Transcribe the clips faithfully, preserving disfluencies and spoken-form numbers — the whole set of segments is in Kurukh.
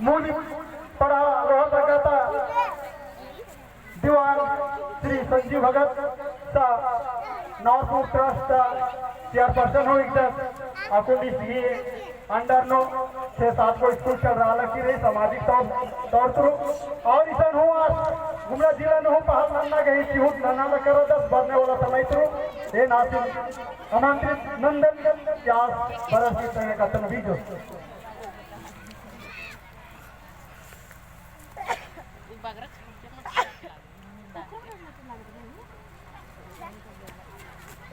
मूली पड़हा रोहतागाता दीवान श्री संजीव भगत ता नौरपुर ट्रस्ट ता चेयरपर्सन हूँ एकदस अकुन इस ही under नू छह सात गो स्कूल चल रहा लगी रही सामाजिक तौर, तौर तुरु। और इसन हूँ आज गुमला जिला नू हूँ पहल नन्ना गही चिहुट नन्ना लकरदस बरने वाला समय तुरु। ए नाती आमंत्रित नंदन क्या बरस की तरह कतन भी जो।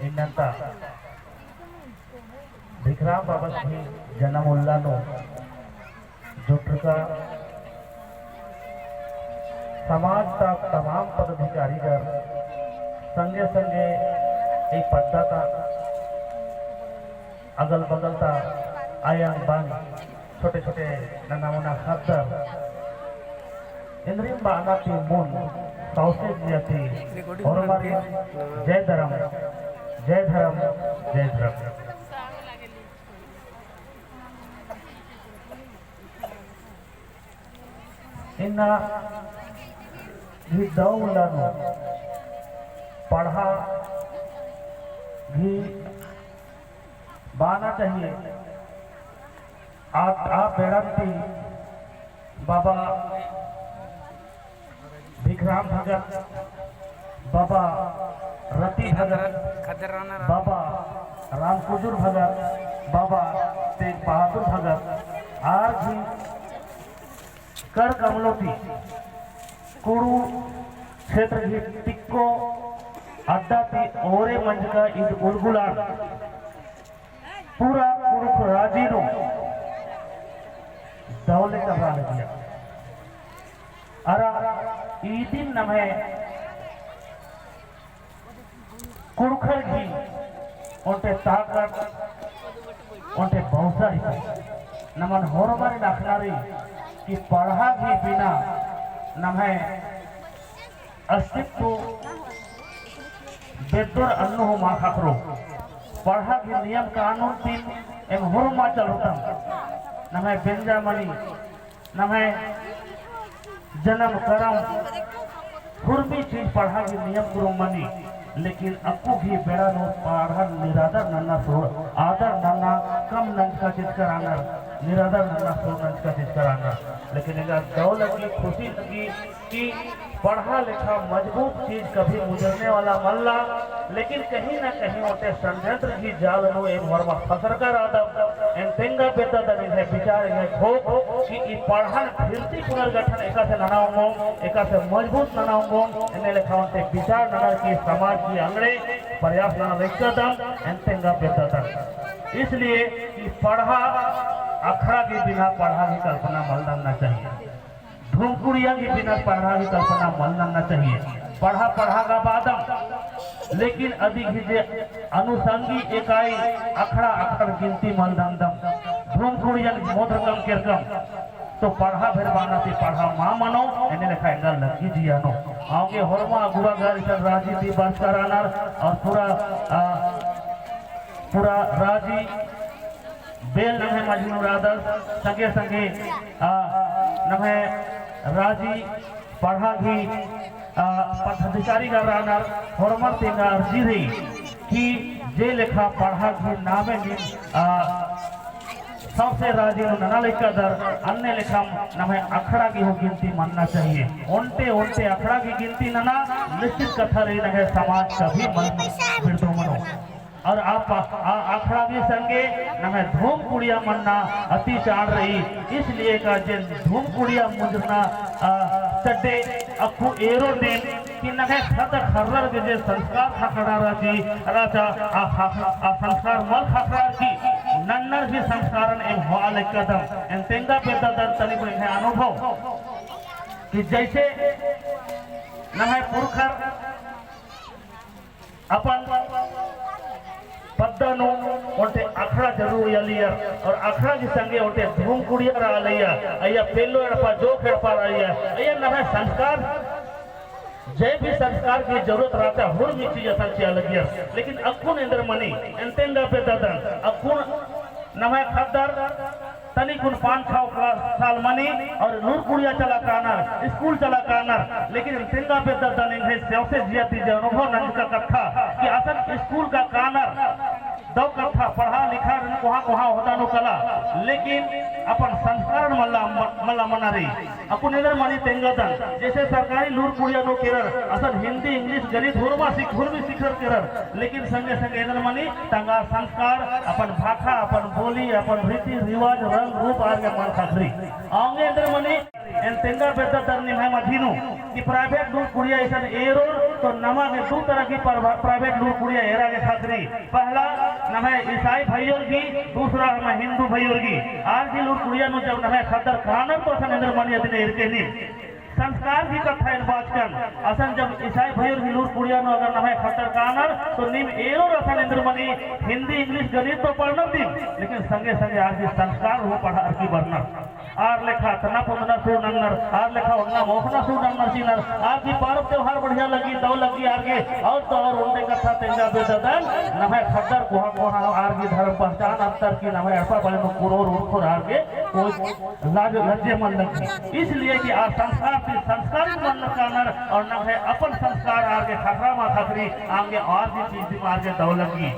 इन्नन्ता भिखराम बाबस ही जनम उल्ला नू जुटरका समाज ता तमाम पदाधिकारी दर संगे संगे ई पद्दा ता अगल बगल ता अयंग बंग छोटे छोटे नन्ना मुन्ना ख़द्दर इन्द्रिम बाना ती मुन सौंसे जिया ती होरमारिन जय धरम, जय धरम, जय धरम। इन्ना गही दव उल्ला नू पड़हा गही बाना चाहिए। आ, आ बेड़न ती बाबा भिखराम भगत, बाबा रति भगत, बाबा रामकुजुर भगत, बाबा तेज बहादुर भगत, आर गही कर कमलो ती कुड़ू क्षेत्र गही तिक्को अड्डा ती ओरे मंजका ईद उलगुलान पूरा कुँड़ुख़ राजी नू दव ले करआ लगिया। अरा इदिन नम्है कुँड़ुख़र गही ओन्टे ताकत, ओन्टे भरोसा ही। नमन होरमारिन अख़ना रई कि पड़हा गही बिना नम्है अस्तित्व बेद्दोर अन्नु हूँ मा ख़क्खरो। पड़हा गही नियम कानून ती एम होरमा चलरतम। नम्है बेंजा मनी, नम्है जनम करम, हुरमी चीज पड़हा गही नियम कुरुम मनी। लेकिन अक्कु गही बेड़ा नू पड़हा निरादर नन्ना सोर, आदर नन्ना कम नंजका चिचका रअनर, निरादर नन्ना सोर नंजका चिचका रअनर। लेकिन एंगा दव लग्गी, खुशी लग्गी, कि पड़हा लेखा मजबूत चीज कभी मुजरने वाला मल्ला, लेकिन कहीं ना कहीं ओन्टे षड्यंत्र गही जाल नू एम होरमा फसरका रअदम। एन तेंगा बेद्ददन एंग्है विचार एंग्है खोक कि ई पड़हन फिरती पुनर्गठन एकासे नना ओंगोम, एकासे मजबूत नना ओंगोम, एन्ने लेखा ओन्टे विचार ननर की समाज गही अंगड़े प्रयास नना लक्कदम, एन तेंगा बेद्ददन। इसलिए ई पड़हा अखड़ा गही बिना पड़हा गही कल्पना मल नन्ना चाहिए। धूमकुड़िया गही बिना पड़हा गही कल्पना मल नन्ना चाहिए। पड़हा पड़हा गा बादम, लेकिन अदी गही जे अनुषंगी इकाई अखड़ा अखड़ा गिनती मल नन्दम। धूमकुड़ियन मोद रकम केरकम, तो पड़हा भेर बाना ती पड़हा मा मनो, एन्ने लेखा एंगा लग्गी जिया नू। औंगे होरमा अगुवा गर इसन राजी ती बरचका रअनर और पूरा, आ, पूरा राजी बेल नम्है मझी नू रअदस, संगे संगे, आ, नम्है राजी पड़हा गही, आ, पदाधिकारी गा रअनर, होरमर ती एंगा अर्जी रई कि जे लेखा पड़हा गही नामे नीम, आ, सौंसे राजी नू नना लक्कदर, अन्ने लेखम नम्है अखड़ा गही हूँ गिनती मन्ना चाहिए। ओन्टे ओन्टे अखड़ा गही गिनती नना निश्चित कत्था रई, नम्है समाज कभी मल बिड़दो मनो। और आ प-, आ अखड़ा गही संगे नम्है धूमकुड़िया मन्ना अति चाड़ रई, इसलिए का जे धूमकुड़िया मुजरना, आ, चड्डे अक्कु एरो नेम कि नम्है ख़द्द ख़र्रर गे जे संस्कार ख़क्खरना रई, राजा आ ख़-, आ संस्कार मल ख़क्खरर की नन्नर गही संस्कारन एम होआ लक्कदम। एन तेंगा बेद्ददन तनी बड़े एंग्है अनुभव कि जैसे नम्है पुरखर अपन पद्दा नू ओन्टे अखड़ा जरूर उइयालियर और अखड़ा गही संगे ओन्टे धूमकुड़िया रआलियर, अइय्या पेल्लो एड़पा जोंख़ एड़पा रआलियर, अइय्या नम्है संस्कार, जे भी संस्कार गही जरूरत रहचा, हुरमी चीज असन चिआ लगियर। लेकिन अक्कुन एन्देर मनी, एन तेंगा बेद्ददन, अक्कुन नम्है ख़द्दर तनिकुन पाँच छौ क्लास साल मनी और लूर कुड़िया चला कानर, स्कूल चला कानर, लेकिन तेंगा बेद्ददन एंग्है सौंसे जिया ती जे अनुभव नंजका कत्था कि असन स्कूल गा कानर, दौ कत्था पढ़ा लिखा रअनर कोहाँ कोहाँ होदा नू कला, लेकिन अपन संस्कारन मल्ला, मल्ला मना रई। अक्कुन एन्देर मनी तेंगदन, जैसे सरकारी लूर कुड़िया नू केरर, असन हिंदी, इंग्लिश, गणित हुरमा सिख-, हुरमी सिखर केरर, लेकिन संगे संगे एन्देर मनी तंगआ संस्कार, अपन भाखा, अपन बोली, अपन रीति रिवाज, रंग रूप आर गे मल ख़क्खरई। औंगे एन्देर मनी एन तेंगा बेद्ददन निम्है मझी नू कि प्राइवेट लूर कुड़िया इसन एरोर तो नमा गे दू तरह की परभा-, प्राइवेट लूर कुड़िया एरा गे ख़क्खरई। पहला नम्है ईसाई भइयोर गही, दूसरा नम्है हिंदू भइयोर गही। आर गही लूर कुड़िया नू जब नम्है ख़द्दर कानर तो असन एन्देर मनी अदिन एरके नीम। संस्कार गही कत्था एन बाचकन, असन जब ईसाई भइयोर गही लूर कुड़िया नू अगर नम्है ख़द्दर कानर तो नीम एरोर असन एन्देर मनी हिंदी, इंग्लिश, गणित तो पढ़नर दिम, लेकिन संगे संगे आर गही संस्कार हूँ पढ़ा अरखी बरनर। आर लेखा तना पुंदना सुरु नन्नर, आर लेखा ओन्ना मोख़ना सुरु नन्नर चिनर, आर गही परब त्योहार बढ़िया लग्गी, दौ लग्गी आर गे, और तो और ओन्टे कत्था तेंगा बेद्ददन, नम्है ख़द्दर कोहाँ कोहाँ आर गही धर्म पहचान अत्तर की नम्है एड़पा बले नू कुरोर उरखोर आर गे कोई लाज लज्जे मल लग्गी। इसलिए कि आर संस्कार ती संस्कारित मल कानर और नम्है अपन संस्कार आर गे ख़क्खरा मा ख़क्खरई, औंगे आर गही चीज दिम आर गे दौ लग्गी।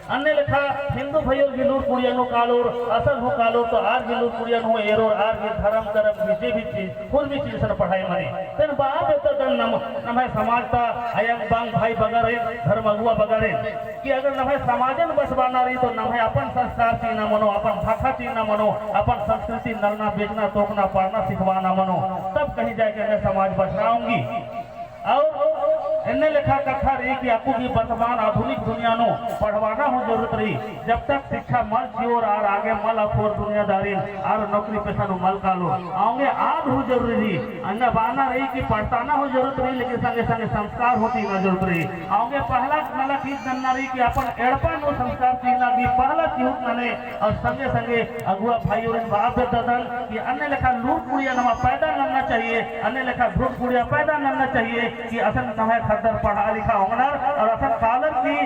अन्ने लेखा हिंदू भइयोर गही लूर कुड़िया नू कालोर, असन हूँ कालोर तो आर गही लूर कुड़िया नू एरोर आर गही धरम करम बीजे भी चीज, हुरमी चीज सन पढ़ाई मनी। तेन बआ बेद्ददन नम, नम्है समाज ता अयंग बंग भाई बगरेन, धर्म अगुवा बगरेन, कि अगर नम्है समाजन बसबाना रई तो नम्है अपन संस्कार चिअना मनो, अपन भाखा चिअना मनो, अपन संस्कृति नलना बेचना तोकना पढ़ना सिखबाना मनो, तब कहीं जाके नम्है समाज बसरा ओंगी। और एन्ने लेखा कत्था रई कि अक्कु गही वर्तमान आधुनिक दुनिया नू पढ़बाना हूँ जरूरत रई। जब तक शिक्षा मल चिओर आर आगे मल अख़ोर दुनियादारिन आर नौकरी पेशा नू मल कालोर। औंगे आद हूँ जरूरी रई। अन्ने बअना रई कि पढ़ताना हूँ जरूरत रई, लेकिन संगे संगे संस्कार हूँ चिअना जरूरत रई। औंगे पहला मला चीज नन्ना रई कि अपन एड़पा नू संस्कार चिअना गही पहला चिहुट नने और संगे संगे अगुवा भाई और बाप बेद्ददन कि अन्ने लेखा लूर कुड़िया नमा पैदा नन्ना चाहिए, अन्ने लेखा भ्रूण कुड़िया पैदा नन्ना चाहिए कि असन नम्है ख़द्दर पढ़ा लिखा ओंगनर और असन कालर की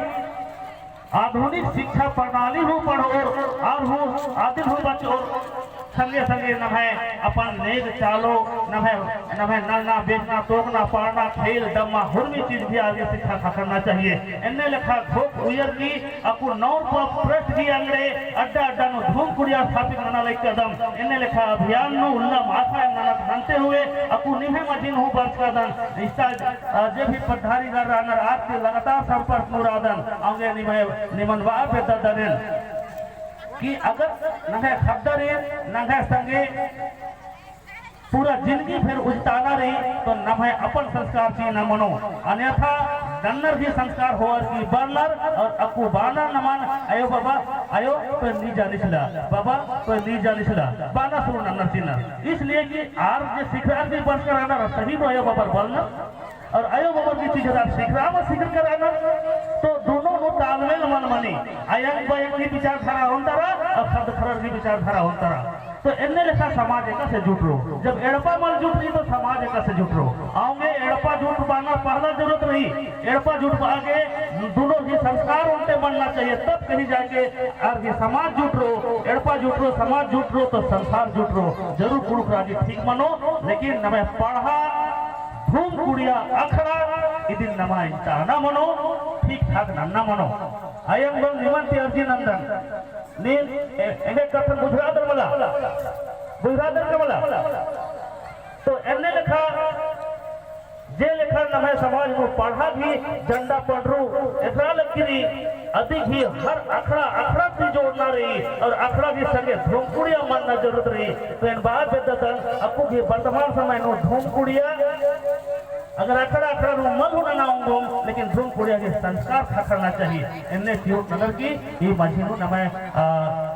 आधुनिक शिक्षा प्रणाली हूँ पढ़ओर और हूँ आदिन हूँ बचओर संगे संगे नम्है अपन नेग चालो, नम्है, नम्है नलना बेचना तोकना पढ़ना खेल दम्मा हुरमी चीज भी आगे शिक्षा ख़क्खरना चाहिए। एन्ने लेखा घोख उइयर की अक्कु नौ रुपया प्रति की अंगड़े अड्डा अड्डा नू धूम कुड़िया स्थापित नना लगिकदम। एन्ने लेखा अभियान नू उल्ला माथा ननत नन्ते हुए अक्कु निम्है मझी नू हूँ बरचकदन। इस्ता, अ, जे भी पद्धारी गर रअनर आर ती लगातार संपर्क नू रअदन। औंगे निम्है, निमन बआ बेद्ददन एन कि अगर नम्है ख़द्दर एन नम्है संगे पूरा जिनगी फेर उजताना रई, तो नम्है अपन संस्कार चिअना मनो। अन्यथा नन्नर गही संस्कार होअर की बरनर और अक्कु बअनर नमन अयो बाबा, अयो तो नी जानिसला, बाबा तो नी जानिसला, बअना सुरु नन्नर चिअनर। इसलिए कि आर जे सिखरअर की बरचकर रअनर सही नू अयो बाबर बरनर। और अयो बाबर गही चीज आर सिखरआ मा सिखरकर रअनर, तो दोनों नू तालमेल मल मनी। अयंग बयंग गही विचारधारा ओन्तारा और ख़द्द ख़र्रर गही विचारधारा ओन्तारा। तो एन्ने लेखा समाज एकासे जुटरो। जब एड़पा मल जुटरी तो समाज एकासे जुटरो। औंगे एड़पा जुटबाना पहला जरूरत रई। एड़पा जुटबआ गे दोनों ही संस्कार ओन्टे मनना चाहिए, तब कहीं जाके आर गही समाज जुटरो। एड़पा जुटरो, समाज जुटरो तो संसार जुटरो। जरूर कुँड़ुख़ राजी ठीक मनो, लेकिन नम्है पड़हा धूम कुड़िया अखड़ा इदिन नमा इंताना मनो, ठीक ठाक नन्ना मनो। अयंग बल निमन ती अर्जी नन्दन। नीन ए-, एंगे कत्थन बुझुरादर मला? बुझुरादर का मला? तो एन्ने लेखा, जे लेखा नम्है समाज नू पड़हा गही झंडा पंडरू एथरा लगी रई, अदी गही हर अखड़ा, अखड़ा ती जोड़ना रई और अखड़ा गही संगे धूम कुड़िया मनना जरूरत रई। तो एन बआ बेद्ददन, अक्कु गही वर्तमान समय नू धूम कुड़िया अगर अखड़ा अखड़ा नू मल हूँ नना ओंगोम, लेकिन धूम कुड़िया गही संस्कार ख़क्खरना चाहिए। एन्ने चिहुट ननर की ई मझी नू नम्है, आ,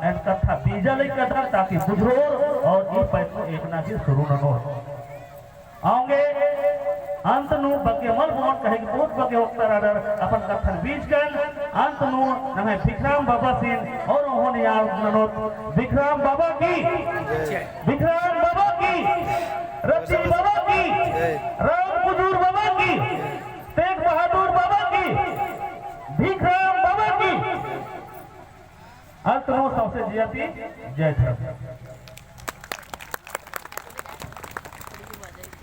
एन कत्था बीजा लगिकदन ताकि बुझरोर और ई पैक नू एकना गही सुरु ननोर। औंगे अंत नू बग्गे मल बओन काहे कि बहुत बग्गे ओक्ता रअदर अपन कत्थन बीचकन। अंत नू नम्है भिखराम बाबासिन और ओहन याद ननोत। भिखराम बाबा की, भिखराम बाबा की, रत्ती बाबा की, राम कुजूर बाबा की, तेग बहादुर बाबा की, भिखराम बाबा की। अंत नू सौंसे जिया ती जय धर्म।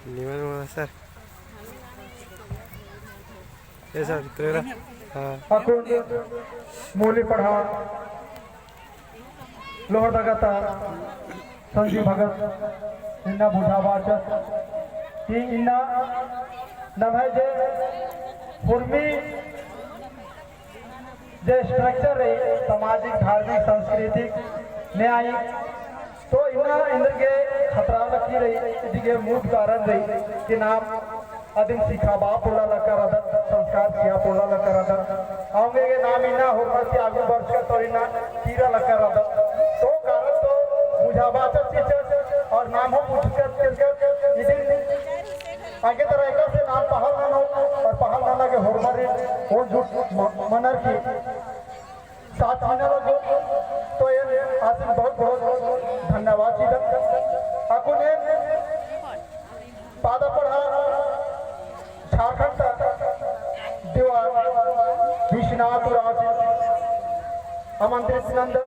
निमन मोड़ा सर। ए सर, तेरा। हाँ। अक्कुन मूली पड़हा लोहरदगा ता संजीव भगत इन्ना बुझाबाचस कि इन्ना नम्है जे हुरमी जे structure रई, सामाजिक, धार्मिक, सांस्कृतिक, न्यायिक, तो इन्ना एन्देरगे खतरा लगी रई, इदिगे मूल कारण रई कि नाम अदिन सिखाबआ पोल्ला लक्का रअदत, संस्कार चिआ पोल्ला लक्का रअदत। औंगे गे नाम इन्ना होरमर ती आगू बरचका तो इन्ना तीरा लक्का रअदत। तो कारण तो बुझाबाचस चिच्चस और नाम हूँ बुझचस केरकस इदिन आगे तरा एकासे नाम पहल ननो और पहल नना गे होरमर ओन जुट म-, मनर की साथ चिअना लग्गो। तो एन आसिन बहुत बहुत धन्यवाद चिदन। अक्कुन एन पादा पड़हा झारखंड ता दीवान विश्वनाथ उराँव आमंत्रित नंदर।